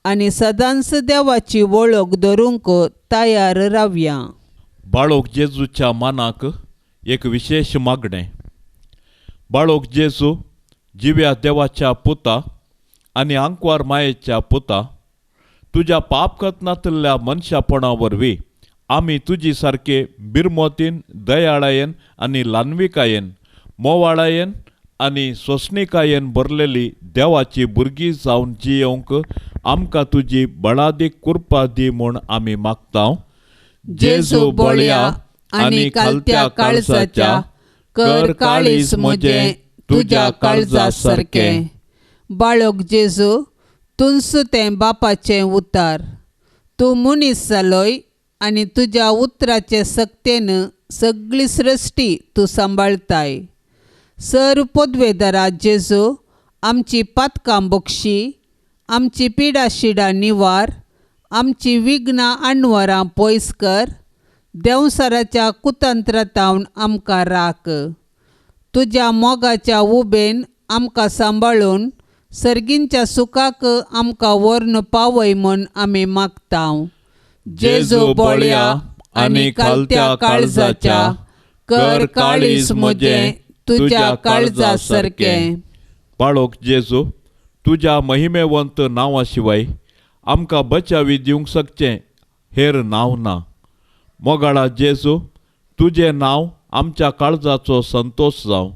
आनी सदांच देवाची वळख धरूंक तयार रावया. बाळोक जेजूच्या मनाक एक विशेश मागणें. बाळोक जेजू जिव्या देवाच्या पुता आनी आंकवार मायेच्या पुता, तुज्या पाप कतनांतल्या मनशापणा वरवीं आमी तुजी सारके बिरमोतीन, दयाळायेन आनी ल्हानविकायेन, मोवाळायेन आनी सोंसणिकायेन भरलेली देवाची भुरगीं जावन जियेवंक आमकां तुजी बळादीक कृपा दी म्हूण आमी मागता. जेजू बळया आनी खालत्या काळजाच्या, कर काळीज म्हजें तुज्या काळजा सारकें. बाळक जेजू, तुंच तें बापाचें उतार. तूं मनीस जालोय आनी तुज्या उतराचे सक्तेन सगळी सृश्टी तूं सांबाळताय. सर पदवेदारा जेजू, आमची पातकां बक्षी, आमची पिडा शिडा निवार, आमची विघ्नां अणवरां पयस कर. देंवसाराच्या कुतंत्रातावन आमकां राख. तुज्या मोगाच्या उबेन आमकां सांबाळून सर्गींच्या सुखाक आमकां व्हरून पावय म्हूण आमी मागता. जेजू बळया आनी खालत्या काळजाच्या, कर काळीज म्हजें तुज्या काळजा सारकें. बाळोक जेजू, तुज्या महिमेवंत नांवा शिवाय आमकां बचावी दिवंक शकचें हेर नांव ना. मोगाळा जेजू, तुजें नांव आमच्या काळजाचो संतोश जावं.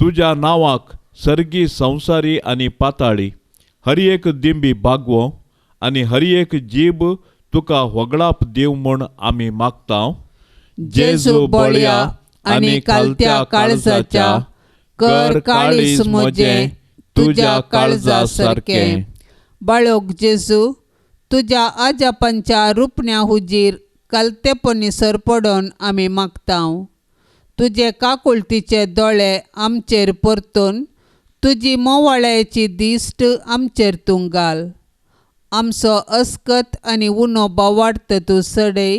तुज्या नांवाक सर्गी, संवसारी आनी पाताळी हर एक दिंबी बागवो आनी हर एक जीब तुका होगळाप दिवं म्हूण आमी मागता. जेजू बळया आनी खालत्या काळजाच्या, कर काळीज म्हजें तुज्या काळजा सारकें. बाळक जेजू, तुज्या आजापांच्या रुपण्या हुजीर कालतेपणी सरपडोन आमी मागता. तुजे काकुळतीचे दोळे आमचेर परतून तुजी मोवाळ्याची दिश्ट आमचेर तूं घाल. आमचो अस्कत आनी उणो बावाडत तूं सडय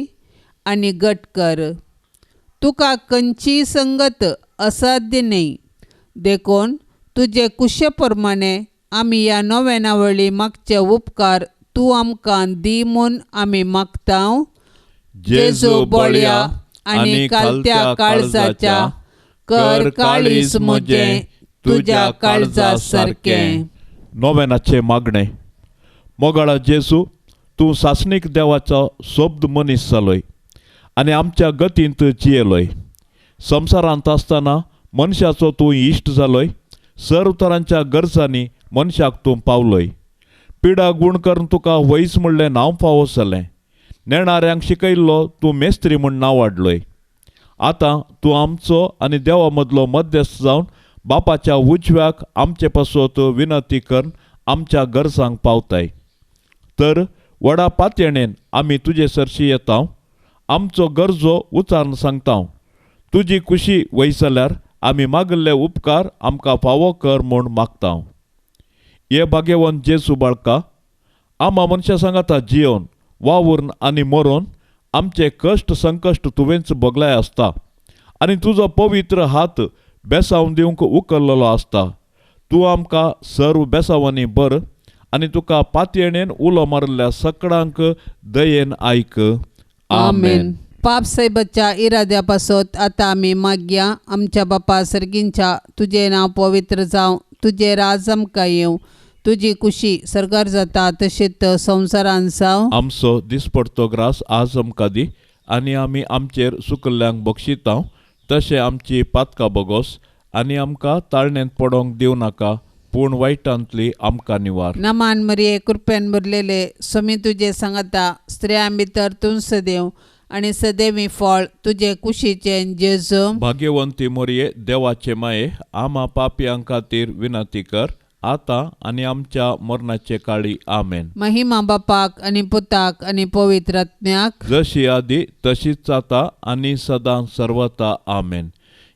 आनी गट कर. तुका खंयचीय संगत असाध्य न्हय, देखून तुजे कुशे प्रमाणे आमी ह्या नव्यानावळी मागचे उपकार तूं आमकां दी म्हूण आमी मागता. जेजू बळया आनी खालत्या काळजाच्या, कर काळीज म्हजें तुज्या काळजा सारकें. नोवेनाचें मागणें. मोगाळा जेजू, तूं सासणीक देवाचो सोब्द मनीस जालोय आनी आमच्या गतींत जियेलोय. संवसारांत आसतना मनशाचो तूं इश्ट जालोय. सर्व तरांच्या गरजांनी मनशाक तूं पावलोय. पिडा गूण करून तुका वैज म्हणलें नांव फावो जालें. नेणाऱ्यांक शिकयल्लो तूं मेस्त्री म्हूण नांव वाडलोय. आतां तूं आमचो आनी देवा मदलो मध्यस्थ जावन बापाच्या उजव्याक आमचे पासत विनंती करून आमच्या गरजांक पावताय. तर व्हडा पातयेणेन आमी तुजे सरशी येता, आमचो गरजो उचारून सांगता. तुजी खुशी वयसल्यार आमी मागिल्ले उपकार आमकां फावो कर म्हूण मागता. हे भाग्यवंत जेजू बाळका, आमा मनशां सांगाता जियोन वावुरून आनी मरोन आमचे कश्ट संकश्ट तुवेंच भोगलाय आसता आनी तुजो पवित्र हात बेसावन दिवंक उखल्लेलो आसता. तूं आमकां सर्व बेसावांनी बर आनी तुका पातयेणेन उलो मारिल्ल्या सकडांक दयेन आयक. आमेन. पाप साहेबाच्या इराद्या पासत आतां आमी मागया. आमच्या बापा सर्गींच्या, तुजें नांव पवित्र जावं, तुजें राज आमकां येवं, तुजी कुशी सर्गार जाता तशेंच संवसारान जावं. आमचो दिसपडतो ग्रास आज आमकां दी आनी आमी आमचेर सुकल्ल्यांक बक्षिता तशें आमची पातकां बोगोस आनी आमकां ताळणेंत पडोंक दिवं नाका, पूण वायटांतली आमकां निवार. नमान मरिये, कृपेन भरलेले, स्वामी तुजे सांगता, स्त्रियां भितर तूं सदैव आनी सदैवी फळ तुजे कुशीचें जेजू. भाग्यवंती मोरये, देवाचे माये, आमा पापयां खातीर विनंती कर आतां आनी आमच्या मरणाचे काळी. आमेन. महिमा बापाक आनी पुताक आनी पवित्र आत्म्याक, जशी आदी तशीच आतां आनी सदां सर्वता. आमेन.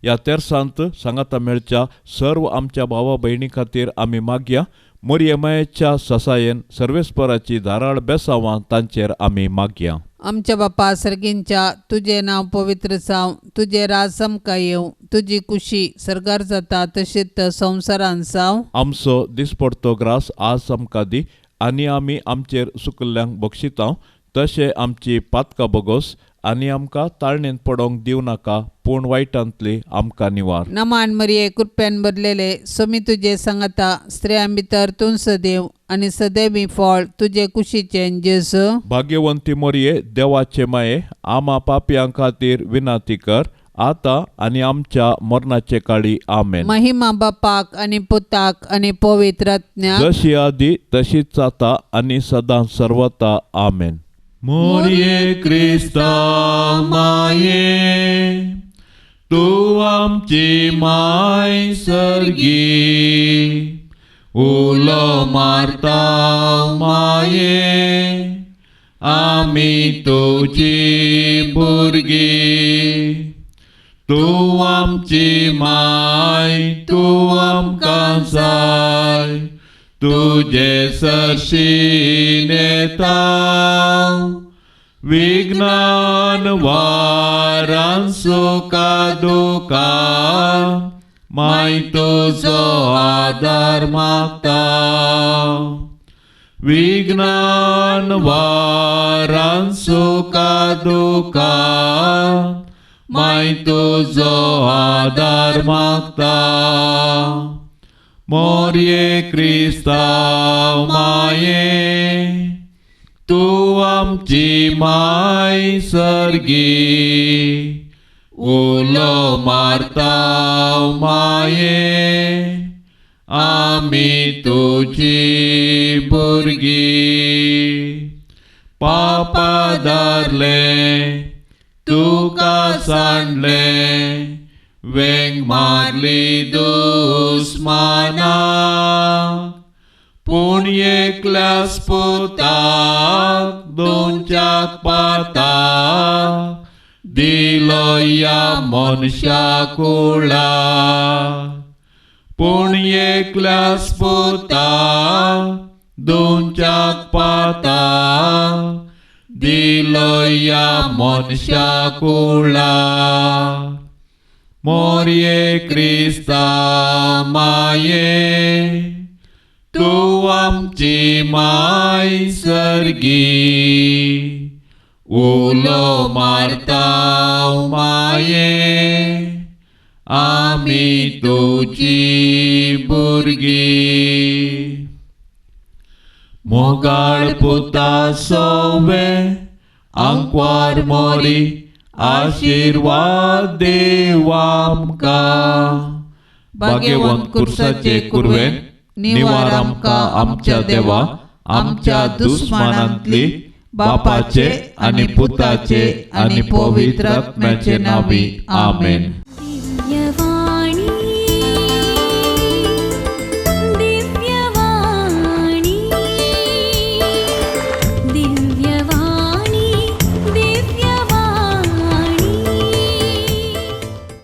ह्या तेरसांत सांगाता मेळच्या सर्व आमच्या भावा भयणी खातीर आमी मागया. मोरये मायेच्या ससायेन सर्वेस्पराची धाराळ बेसावां तांचेर आमी मागया. आमच्या बापा सर्गींच्या, तुजें नांव पवित्र जावं, तुजें राज आमकां येवं, तुजी कुशी सर्गार जाता तशेंच संवसारान जावं. आमचो दिसपडतो ग्रास आज आमकां दी आनी आमी आमचेर सुकल्ल्यांक बक्षिता तशें आमची पातकां बोगोस आनी आमकां ताळणेंत पडोंक दिवं नाका, पूण वायटांतली आमकां निवार. नमान मरिये, कृपेन भरलेले, स्वामी तुजे सांगता, स्त्रियां भितर तूं सदैव आनी सदैवी फळ तुजे कुशीचें जेजू. भाग्यवंती मोरये, देवाचे माये, आमा पापयां खातीर विनंती कर आतां आनी आमच्या मरणाचे काळी. आमेन. महिमा बापाक आनी पुताक आनी पवित्र आत्म्याक, जशी आदी तशीच आतां आनी सदां सर्वता. आमेन. मोरये क्रिस्ता माये, तूं आमची माय सर्गी, उलो मारता माये, आमी तुजी भुरगीं. तूं आमची माय, तूं आमकां जाय, तुजे सरशी नेता, विज्ञान वारान सुखा दुखा, माय तुजो आदार मागता. विज्ञान वारान सुखा दुखा, माय तुजो आदार मागता. मोरये क्रिस्ता माये, तूं आमची माय सर्गी, उलो मारता माये, आमी तुजी भुरगीं. पापा धरलें तुका सांडलें, वेंग मारली दुस्माना, पूण एकल्याच पुताक दोनच्याक पाताक दिलो ह्या मनशा कुळा. पूण एकल्याच पुताक दोनच्याक पाताक दिलो ह्या मनशा कुळा. मोरये क्रिस्ता माये, तूं आमची माय सर्गी, उलो मारता माये, आमी तुजी भुरगीं. मोगाळ पुता सोवे आंकवार मोरी, आशिर्वाद देव आमकां. भाग्यवंत कुर्साचे कुरवेन निवार आमकां आमच्या देवा, आमच्या दुस्मानांतली, बापाचे आनी पुताचे आनी पवित्र आत्म्याचे नांवी. आमेन.